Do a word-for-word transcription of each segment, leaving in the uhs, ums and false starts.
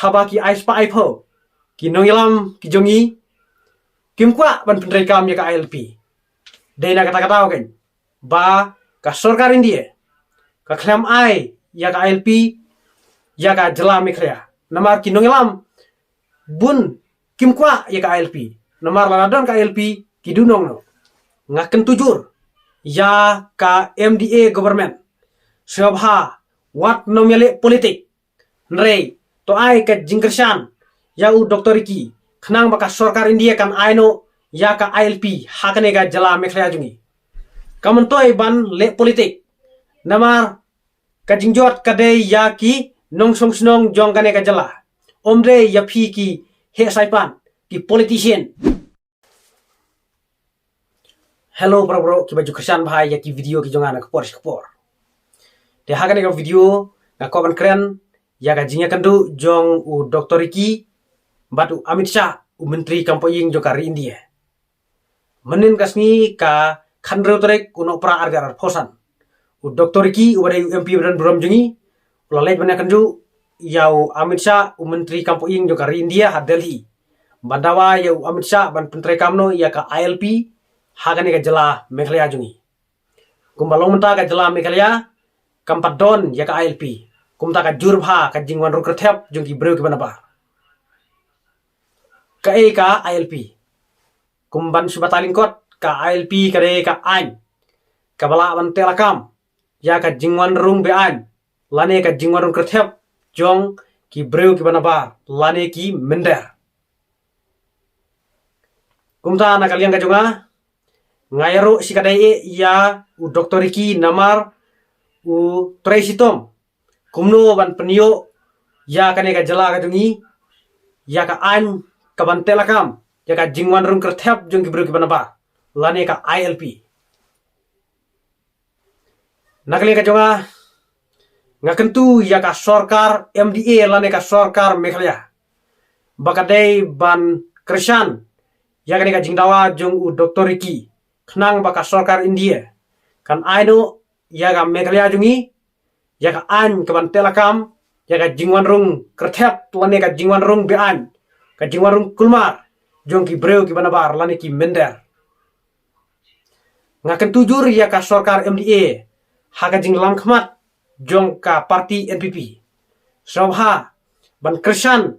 haba ki ai spah ai phew ki nongïalam ki jong ngi kim kwah ban pyntreikam ïa ka I L P. Dei na kata ka daw kein ba ka sorkar India ka khlem ai ïa ka I L P ïa ka jylla Meghalaya. Namar ki nongïalam bun kim kwah ïa ka I L P. Namar lada don ka I L P ki duhnong noh. Nga kyntu jur ïa ka M D A government, sngewbha wat nym ïaleh politik. Hynrei to ai ka jingkyrshan ïa u Doctor Ricky khnang ba ka sorkar India kan ai noh ïa ka I L P ha kane ka jylla Meghalaya jong ngi. Kam myntoi ban leh politik. Namar ka jingjot ka dei ïa ki nongshong shnong jong kane ka jylla. Ym dei ïa phi ki heh saipan, ki politician. Hello para bro, kiba ju kyrshan bha ïa ki video ki jong nga na ka por sha ka por. Te ha kane ka video nga kwah ban kren ïa ka jingïakynduh jong u Doctor Ricky bad u Amit Shah, u Myntri Kam Poi Ïing jong ka ri India. Mynnin ka sngi ka khathynriew tarik u Nohprah arhajar arphew san, u Doctor Ricky uba dei u M P ba don burom jong ngi u la leit ban ïakynduh ïa u Amit Shah, u Myntri Kam Poi Ïing jong ka ri India, ha Delhi, ban dawa ïa u Amit Shah ban pyntreikam noh ïa ka I L P ha kane ka jylla Meghalaya jong ngi. Kumba long mynta ka jylla Meghalaya kam pat don ïa ka I L P. Kumta ka jur bha ka jingwan rung kyrthep jong ki briew kiba nabar. Kaei ka I L P? Kum ban shu batai lyngkot, ka I L P ka dei ka aiñ kaba lah ban teh lakam ïa ka jingwan rung be-aiñ lane ka jingwan rung kyrthep jong ki briew kiba nabar lane ki mynder. Kumta na ka liang ka jong nga, nga ïaroh shikatdei eh ïa u Doctor Ricky namar u trei shitom kumno ban pynïoh ïa kane ka jylla ka jong ngi ïa ka aiñ kaban teh lakam ïa ka jingwan rung kyrthep jong ki briew kiba nabar lane ka I L P. Na ka liang ka jong nga, nga kyntu ïa ka sorkar M D A lane ka sorkar Meghalaya ba ka dei ban kyrshan ïa kane ka jingdawa jong u Doctor Ricky khnang ba ka sorkar India kan ai noh ïa ka Meghalaya jong ngi ïa ka aiñ kaban teh lakam ïa ka jingwan rung kyrthep lane ka jingwan rung be-aiñ, ka jingwan rung kulmar jong ki briew kiba nabar lane ki mynder. Nga kyntu jur ïa ka sorkar M D A ha ka jinglam khmat jong ka party N P P, sngewbha ban kyrshan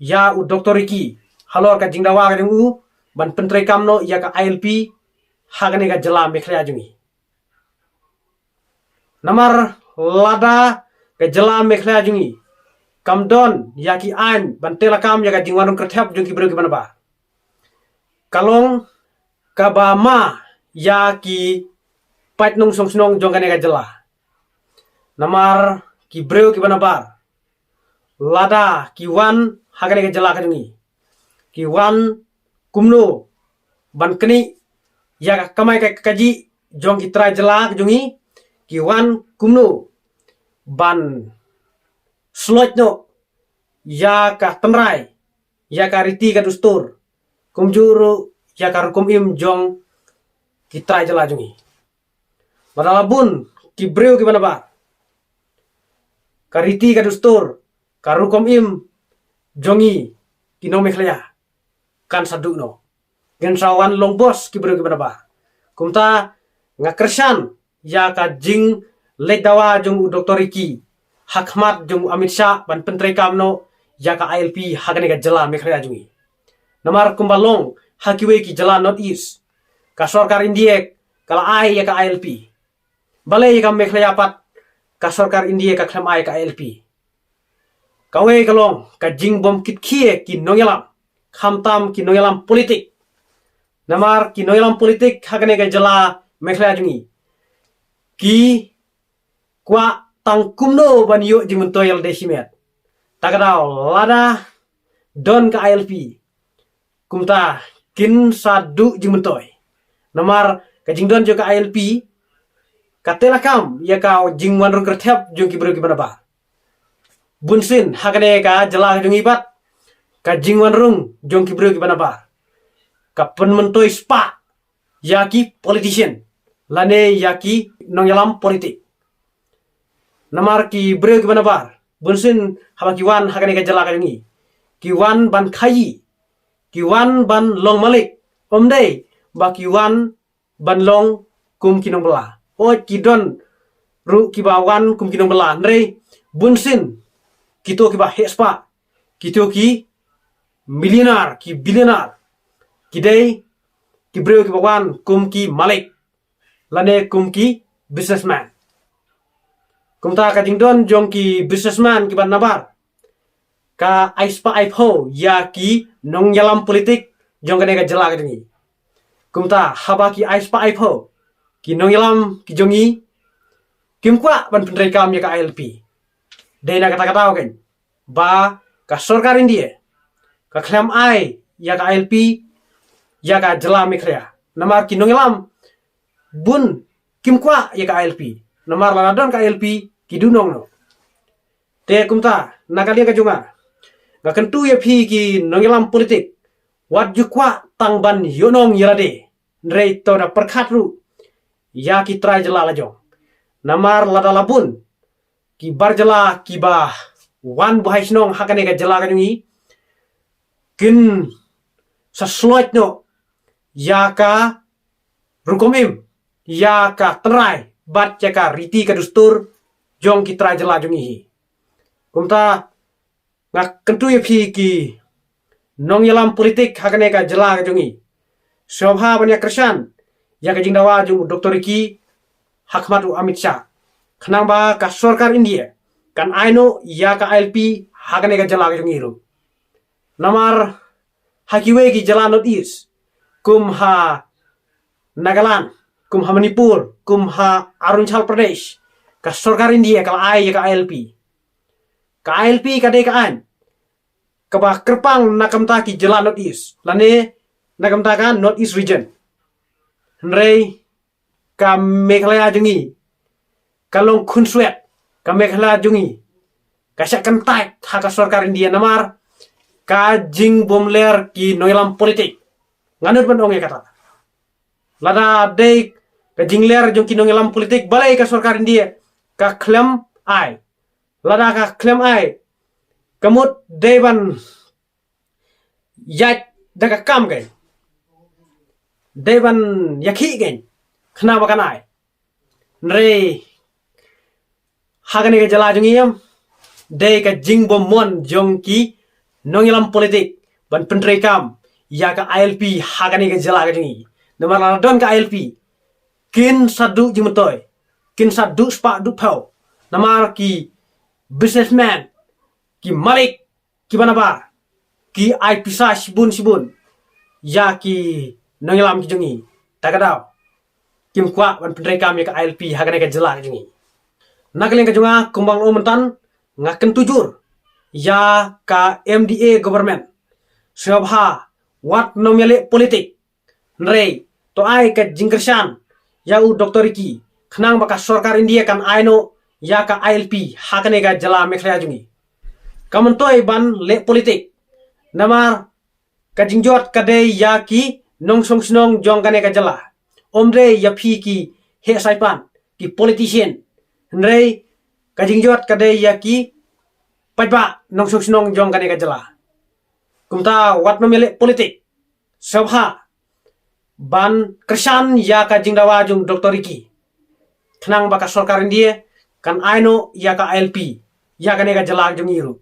ïa u Doctor Ricky halor ka jingdawa ka jong u ban pyntreikam noh ïa ka I L P ha kane ka jylla Meghalaya jong ngi. Namar lada ka jylla Meghalaya jong ngi kam don ïa ki aiñ ban teh lakam ïa ka jingwan rung kyrthep jong ki briew kiba nabar, ka long kaba ma ïa ki paid nongshong shnong jong kane ka jylla. Namar ki briew kiba nabar lada ki wan ha kane ka jylla ka jong ngi, ki wan kumno ban knieh ïa ka kamai ka kajih jong ki trai jylla ka jong ngi, ki wan kumno ban sloit noh ïa ka tynrai, ïa ka riti ka dustur, kumjuh ruh ïa ka rukom im jong ki trai jylla jong ngi. Bad la bun ki briew kiba nabar, ka riti ka dustur, ka rukom im jong ngi ki nong Meghalaya kan sa duh noh, kin sa wan long bos ki briew kiba nabar. Kumta nga kyrshan ïa ka jingleit dawa jong u Doctor Ricky ha khmat jong u Amit Shah ban pyntreikam noh ïa ka I L P ha kane ka jylla Meghalaya jong ngi. Namar kumba long ha kiwei ki jylla North East, ka sorkar India ka la ai ïa ka I L P. Balei ïa ka Meghalaya pat ka sorkar India ka khlem ai ka I L P? Kawei ka long ka jingbym kit khie ki nongïalam, khamtam ki nongïalam politik. Namar ki nongïalam politik ha kane ka jylla Meghalaya jong ngi ki kwah tang kumno ban ïoh jingmyntoi ïa lade shimet. Ta ka daw lada don ka I L P, kumta kin sa duh jingmyntoi. Namar ka jingdon jong ka I L P ka teh lakam ïa ka jingwan rung kyrthep jong ki briew kiba nabar. Bunsien ha kane ka jylla ka jong ngi pat, ka jingwan rung jong ki briew kiba nabar ka pynmyntoi spah ïa ki politician lane ïa ki nongïalam politik. Namar ki briew kiba nabar Bunsien haba ki wan ha kane ka jylla ka jong ngi, ki wan ban khaii, ki wan ban long malik, ym dei ba ki wan ban long kum ki nongbylla. Hooid, ki don ruh kiba wan kum ki nongbylla, hynrei bunsien kito kiba heh spah, kito ki millionaire, ki billionaire, ki dei ki briew kiba wan kum ki malik lane kum ki businessman. Kumta ka jingdon jong ki businessman kiba nabar ka ai spah ai phew ïa ki nongïalam politik jong kane ka jylla ka jong ngi. Kumta haba ki ai spah ai phew, ki nongïalam ki jong ngi kim kwah ban pyntreikam ïa ka I L P. Dei na kata ka daw kein ba ka sorkar India ka khlem ai ïa ka I L P ïa ka jylla Meghalaya. Namar ki nongïalam bun kim kwah ïa ka I L P. Namar lada don ka I L P ki duhnong noh. Te kumta na ka liang ka jong nga, nga kyntu ïa phi ki nongïalam politik, wat ju kwah tang ban ïohnong ïa lade, hynrei to da pyrkhat ruh ïa ki trai jylla la jong. Namar lada la bun ki bar jylla kiba wan buh hai shnong ha kane ka jylla ka jong ngi, kin sa sloit noh ïa ka rukom im, ïa ka tynrai bad ïa ka riti ka dustur jong ki trai jylla jong ngi hi. Kumta nga kyntu ïa phi ki nongïalam politik ha kane ka jylla ka jong ngi, sngewbha ban ïa kyrshan ïa ka jingdawa jong u Doktor Ricky ha khmat u Amit Shah, khnang ba ka sorkar India kan ai noh ïa ka I L P ha kane ka jylla ka jong ngi ruh. Namar ha kiwei ki jylla North East, kum ha Nagaland, kum ha Manipur, kum ha Arunachal Pradesh, ka sorkar India ka la ai ïa ka I L P. Ka I L P ka dei ka aiñ kaba kyrpang na ka bynta ki jylla North East lane na ka bynta ka North East region. Hynrei ka Meghalaya jong ngi ka long khunswet, ka Meghalaya jong ngi ka shah kyntait ha ka sorkar India namar ka jingbymler ki nongïalam politik. Nga nud ban ong ïa kata. Lada dei ka jingler jong ki nongïalam politik, balei ka sorkar India ka khlem ai? Lada ka khlem ai, ka mut dei ban ïaid da ka kam kein, dei ban ïakhih kein, khnang ba kan ai. Hynrei ha kane ka jylla jong ngi, em, dei ka jingbymon jong ki nongïalam politik ban pyntreikam ïa ka I L P ha kane ka jylla ka jong ngi. Namar lada don ka I L P, kin sa duh jingmyntoi, kin sa duh spah duh phew. Namar ki businessman, ki malik kiba nabar, ki ai pisa shibun shibun ïa ki nongïalam ki jong ngi. Ta ka daw kim kwah ban pyntreikam ïa ka I L P ha kane ka jylla ka jong ngi. Na ka liang ka jong nga, kumba nga la ong mynta, nga kyntu jur ïa ka M D A government, sngewbha wat nym ïaleh politik. Hynrei to ai ka jingkyrshan ïa u Doktor Ricky, khnang ba ka sorkar India kan ai noh ïa ka I L P ha kane ka jylla Meghalaya jong ngi. Kam myntoi ban leh politik, namar ka jingjot ka dei ïa ki nongshong shnong jong kane ka jylla, ym dei ïa phi ki heh saipan, ki politician. Hynrei ka jingjot ka dei ïa ki paidbah nongshong shnong jong kane ka jylla. Kumta wat nym ïaleh politik, sngewbha ban kyrshan ïa ka jingdawa jong Doktor Ricky, khnang ba ka sorkar India kan ai noh ïa ka I L P ïa kane ka jylla jong ngi ruh.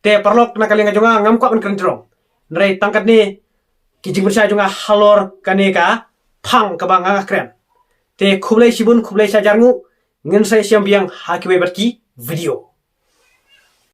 Te paralok, na ka liang ka jong nga, ngam kwah ban kren jrong, hynrei tang katne ki jingpynshai jong nga halor kane ka phang kaba nga nga kren. Te khublei shibun, khublei shihajar nguh, ngin sa ïashem biang ha kiwei pat ki video.